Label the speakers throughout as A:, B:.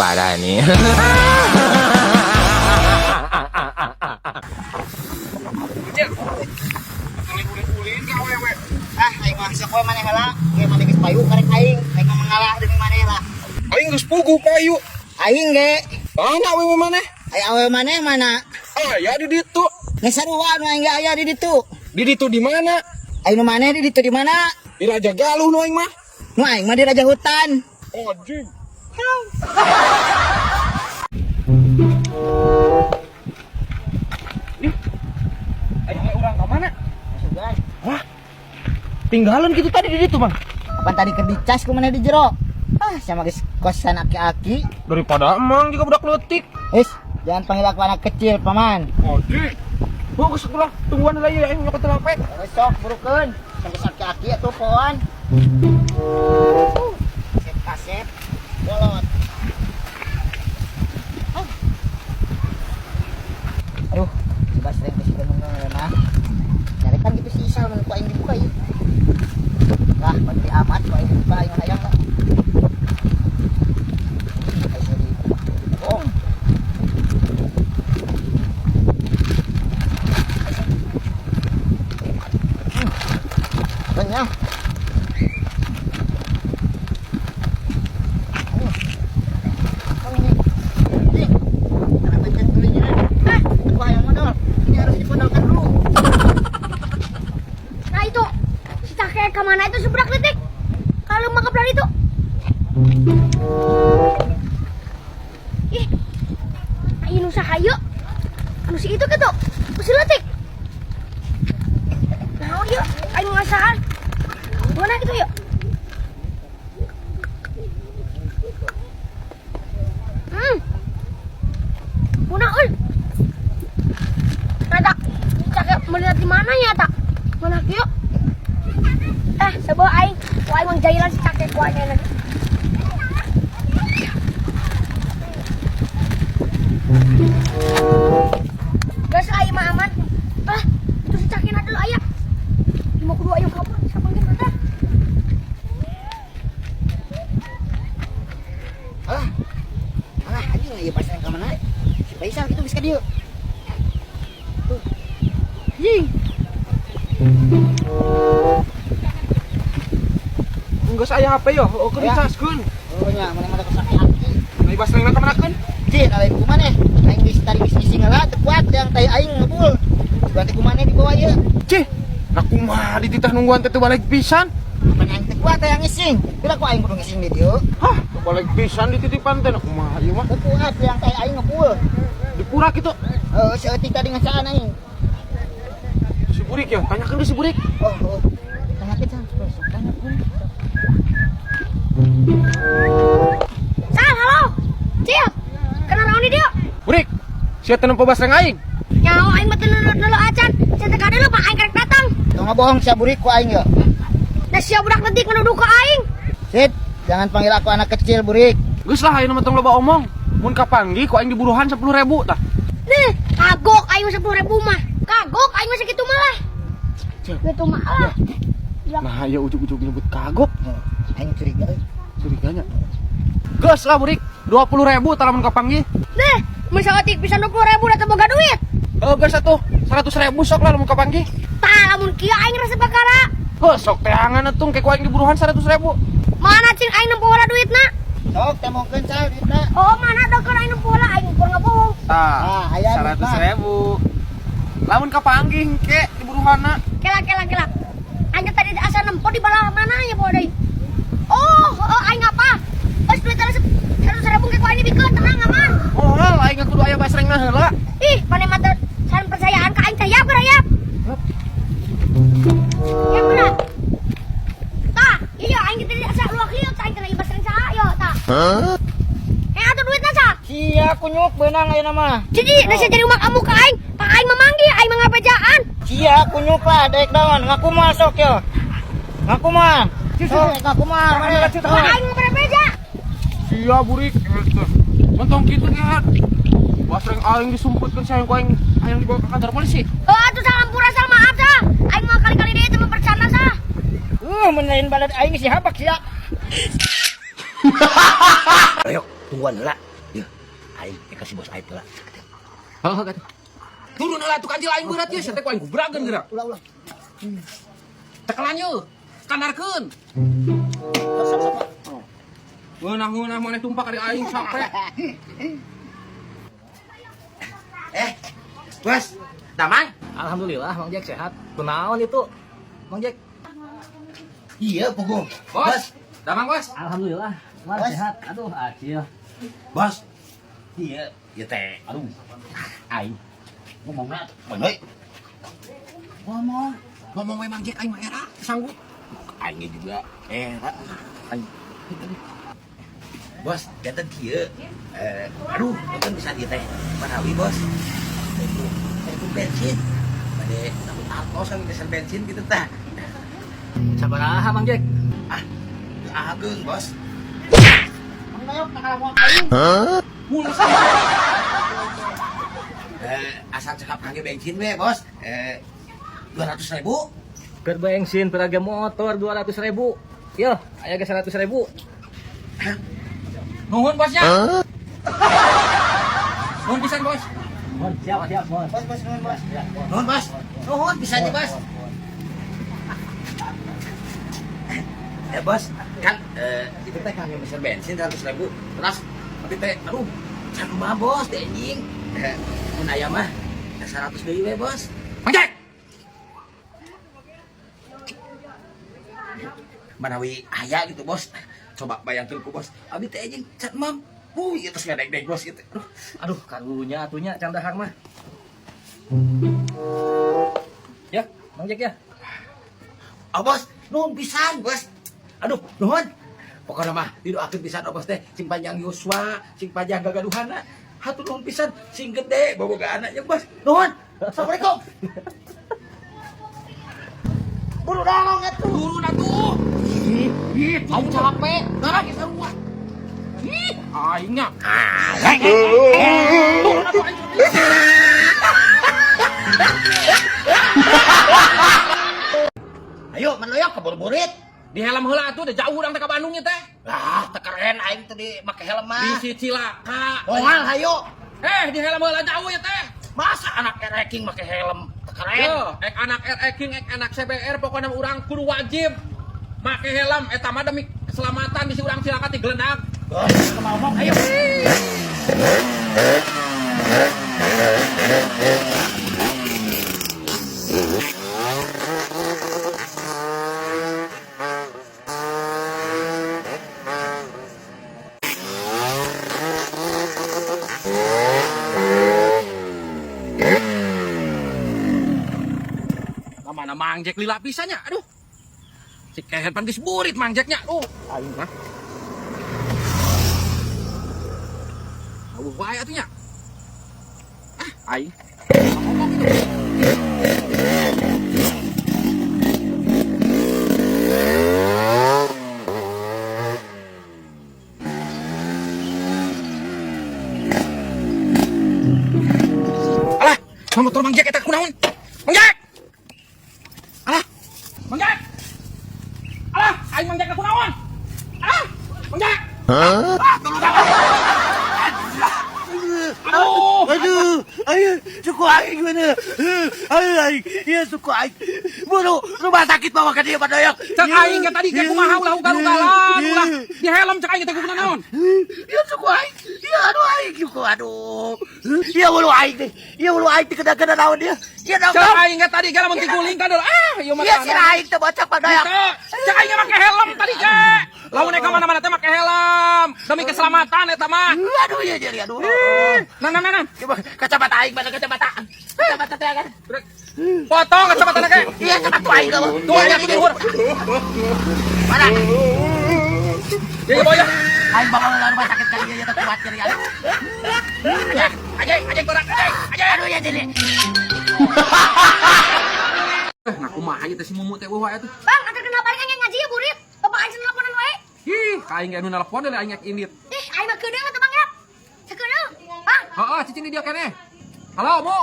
A: Parah nih.
B: Ulin ka awewe.
C: Ah, aing mah sok we maneh heula. Ge maneh geus payu karek aing. Aing mah mengalah demi maneh lah.
B: Aing geus puguh payu.
C: Aing ge.
B: Mana awewe maneh?
C: Aya awewe maneh mana?
B: Aya di ditu.
C: Geus sarua nu aing ge aya di ditu.
B: Di ditu di mana?
C: Aing nu maneh di ditu di mana?
B: Di Raja Galuh nu aing mah.
C: Nu aing mah di Raja Hutan.
B: Anjing. Nih. Aing teh urang ka mana?
C: Sugan.
B: Wah. Tinggalan gitu tadi di ditu, Bang.
C: Kapan tadi keur dicas ku maneh di jero? Ah, sama geus kosan aki-aki.
B: Daripada emang juga budak leutik.
C: Wis, jangan panggil aku anak kecil, paman.
B: Anjing. Bagus ulah tungguan heula ieu aing nyokot HP.
C: Sok burukeun. Sampai aki-aki atuh poan. Kasep kasep. Bolot. Ah. Aduh, coba sering ke sini mah. Nyari kan gitu si Isal mun ku aing dibuka ieu. Lah, pasti amat ku aing dibuka aing hayang lah. Aing di bohong. Banyak. Kenapa ikan belinya? Ah, wah yang modal. Ini harus dipodalkan dulu.
D: Nah itu si kakek kemana itu seberak detik? Kalau mau ke itu. Ih, ayo nusa hayo. Anu si itu gitu, si letik. Nah, yuk, ayo ngasahan. Mana gitu yuk? Mana ul? Nah, tak, kakek melihat di mana ya tak? Mana yuk? Sebuah aing, ku aing mangjailan si kakek ku aing lagi. Gas aing mah aman. Ah, itu si kakek dulu aya. Lima kudu ayo kabur, sapanggil teh.
C: Alah. Alah, anjing ieu pasang ka mana? Si Faisal gitu geus ka dieu. Tuh. Anjing.
B: Geus aya HP yo, heueuh keur
C: Aya.
B: dicaskeun.
C: Oh nya, mana mana kesaki-aki.
B: Nah, basrengna ka manakeun?
C: Cin, lain ku maneh. Aing geus tadi geus ngising heula teu kuat yang tai aing ngebul. Berarti ku maneh dibawa ieu.
B: Cih, nah kumaha dititah nungguan teh teu balik pisan.
C: Pan aing teu kuat hayang ngising. Bila ku aing kudu ngising di dieu.
B: Hah, teu balik pisan dititipan teh nah kumaha ieu mah.
C: Teu kuat yang tai aing ngebul.
B: Dipurak kitu.
C: Heuh, saeutik tadi ngasaan aing.
B: Si Burik ya, tanyakeun ke si Burik.
C: Oh, oh. Tanyakeun can. Sok tanyakeun.
D: Sal, halo. Cil. Kenal naon di dieu?
B: Burik, sia teu nempo basreng aing.
D: Nyaho aing mah teu nulu acan. Sia teh kade lupa aing karek datang.
C: Tong ngabohong sia Burik ku aing ye.
D: Nah sia budak letik menuduh ke aing.
C: Sit, jangan panggil aku anak kecil, Burik.
B: Geus lah ayeuna mah tong loba omong. Mun kapanggih ku aing diburuhan 10.000 tah.
D: Nih, kagok aing mah 10.000 mah. Kagok aing mah sakitu mah lah. Gitu mah lah.
B: Nah, ya ujug-ujug nyebut kagok.
C: Aing curiga euy.
B: Curiganya. Geus lah Burik, 20.000 tah lamun kapanggih.
D: Nih, mun saeutik bisa 20.000 da teu boga duit.
B: Oh, geus atuh, 100.000 sok lah lamun kapanggih.
D: Tah lamun kieu aing resep perkara.
B: Heuh, sok teangan atuh ke ku aing diburuhan 100.000.
D: Mana cing aing nempo heula duitna?
C: Sok temongkeun cal duitna.
D: Oh, mana dokeun aing nempo heula aing ukur ngabohong.
B: Tah,
C: Ah, aya duitna.
B: 100.000. Lamun kapanggih engke diburuhanna.
D: Kela kela kela. Aing tadi asa nempo di balah mana nya poho deui. Oh, oh aing apa? Geus duit 100.000 ke ku aing dibikeun tenang aman.
B: Oh, aing kudu aya basrengna heula.
D: Ih, maneh mah teu saran percayaan ka aing teh yap geura yap. Yap geura. Tah, iya aing teh asa luak ieu tah aing teh ieu basreng saha yo tah. Eh atuh duitna sah.
C: Sia kunyuk beunang ayeuna mah.
D: Jadi, da sia jadi umak amuk ka aing. Tah aing memanggih, aing mah ngabejaan.
C: Sia kunyuk lah daek daun ngaku mah sok yo. Ngaku mah. Sok ngaku mah maneh.
D: Tah aing mah bebeja.
B: Sia Burik. Mentong kitu ge. Basreng aing disumputkeun sayang ku aing hayang dibawa ke kantor polisi.
D: Oh, atuh salam pura sal maaf sah. Aing mah kali-kali deui teu mempercanda sah.
C: Mun lain balad aing si habak sia. Ayo, tungguan heula. Aing kasih bos aing lah.
B: Heuh atuh. Turun heula atuh kancil aing berat ieu, sia teh ku aing gubrageun geura.
C: Ulah ulah.
B: Tekelan yeuh. Standarkeun.
C: Sok sok sok.
B: Ngeunah-ngeunah maneh tumpak ari aing sampe.
C: Bos, damang?
A: Alhamdulillah Mang Jack sehat. Kunaon itu? Mang Jack.
C: Iya, puguh.
B: Bos, damang bos.
A: Alhamdulillah, Mang
C: Bos.
A: sehat. Aduh, acil.
C: Bos. Iya, iya teh. Aduh. Aing ngomongna bener. Ngomong.
B: Ngomong we Mang Jack aing mah era sanggup.
C: Aing juga era. Aing. Bos, jantan kieu. Aduh, punten bisa dieu teh. Manawi, Bos. Itu bensin. Bade artos kan geser bensin gitu tah.
A: Sabaraha Mang Jack?
C: Ah, ageung, Bos.
B: Mulus.
C: Asal cekap kangge bensin we, Bos. 200.000.
A: Keur bensin peraga motor 200.000. Yo, aya ge 100.000.
B: Nuhun bosnya. Nuhun pisan bos.
A: Mon, siap siap, Mon.
C: Bos, bos, nuhun, Bos.
A: Ya, Mon.
C: Nuhun, Bos. Nuhun bisa aja, Bos. Ya, Bos, kan itu teh kangge meser bensin 100.000. Terus tapi teh aduh, can mah, Bos, teh anjing. Mun aya mah 100 deui we, Bos.
B: Mang Jack.
C: Manawi aya gitu, Bos. Coba bayangkeun ku Bos. Abi teh anjing can mam. Wuh, ieu tos ngadeg-deg, Bos ieu teh. Aduh.
A: Aduh, karunya atunya can dahar mah. Ya, Mang Jack ya.
C: Oh, Bos, nuhun pisan, Bos. Aduh, nuhun. Pokoknya mah didoakeun pisan oh, Bos teh, sing panjang yuswa, sing panjang gagaduhana. Hatur nuhun pisan, sing gede bobogaanna nya, Bos. Nuhun. Assalamualaikum. Buru dorong atuh.
B: Turun atuh. Ih, aing capek. Darah geus sarua. Ih, aing nya. Turun atuh aing.
C: Ayo, manoyok kabur-burit.
B: Di helm heula atuh da jauh urang teh ka Bandung nya teh.
C: Lah, teu keren aing teh di make helm mah.
B: Bisi cilaka.
C: Moal hayo.
B: Di helm heula jauh ya teh.
C: Masa anak ereking make helm teu keren?
B: Yo, ek anak RE King, ek anak CBR pokoknya urang kudu wajib make helm eta mah demi keselamatan bisi urang cilaka ti geledag.
C: Bos, kumaha ngomong ayo.
B: Mana Mang Jack lila pisannya, aduh. Si kehet pan geus burit Mang Jacknya, aduh. Aing mah. Aduh wae atuh nya. Ah, aing. Ngomong gitu. Alah, motor Mang Jack eta kunaon? Mang Jack! Alah, Mang Jack! Alah, aing Mang Jack kunaon? Alah, Mang Jack! Ah, tolong. Aduh,
E: Aduh, ayo, suku aing gimana? Ayo, aing, iya suku aing. Buru, rumah sakit bawa ke dia Pak Doyok.
B: Cek aing ge tadi ge kumaha ulah ugal-ugalan, ulah di helm cek aing teh kudu naon?
E: Iya suku aing, iya aduh aing suku aduh. Iya buru aing nih, iya buru aing kena-kena naon dia. Iya dong.
B: Cek aing ge tadi ge lamun tiguling kan ah ieu mah.
E: Iya si aing teh bocah Pak Doyok.
B: Cek aing ge make helm tadi ge. Lamun ka mana-mana teh make helm demi keselamatan eta mah.
E: Aduh iya jadi aduh.
B: Nah nah nah.
E: Coba kacamata aing mana kacamata? Kacamata teh kan.
B: Potong kacamata ge.
E: Iya kacamata aing
B: Tuh nya tuh luhur.
E: Mana?
B: Ya ya boy.
E: Aing bawa rumah sakit kali ya teh kuat jadi aduh.
B: Ajeng, ajeng torak, ajeng, ajeng.
E: Aduh ya jadi.
B: Nah kumaha ieu teh si Mumu teh eueuh wae atuh.
D: Bang, antarkeun balik aing ngaji ya burit. Bapak aing nelponan wae.
B: Ih, ka aing ge anu nelpon deui aing indit.
D: Ih, aing mah keudeung atuh Bang ya. Sakedeung. Bang,
B: Heeh, cicing di dia keneh. Halo, Mu.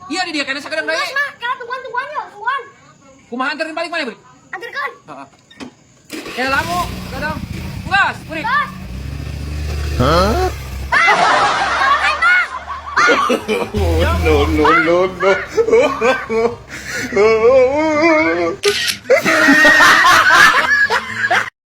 B: Iya di dia keneh sakedeung deui.
D: geus mah, kala tungguan-tungguan yo, tungguan.
B: Kumaha anterin balik mana, Bri?
D: Antarkeun.
B: Heeh. Ya lah, Mu. Sakedeung. Geus, Bri.
D: Geus. Hah? Ah!
F: No, no, no, no.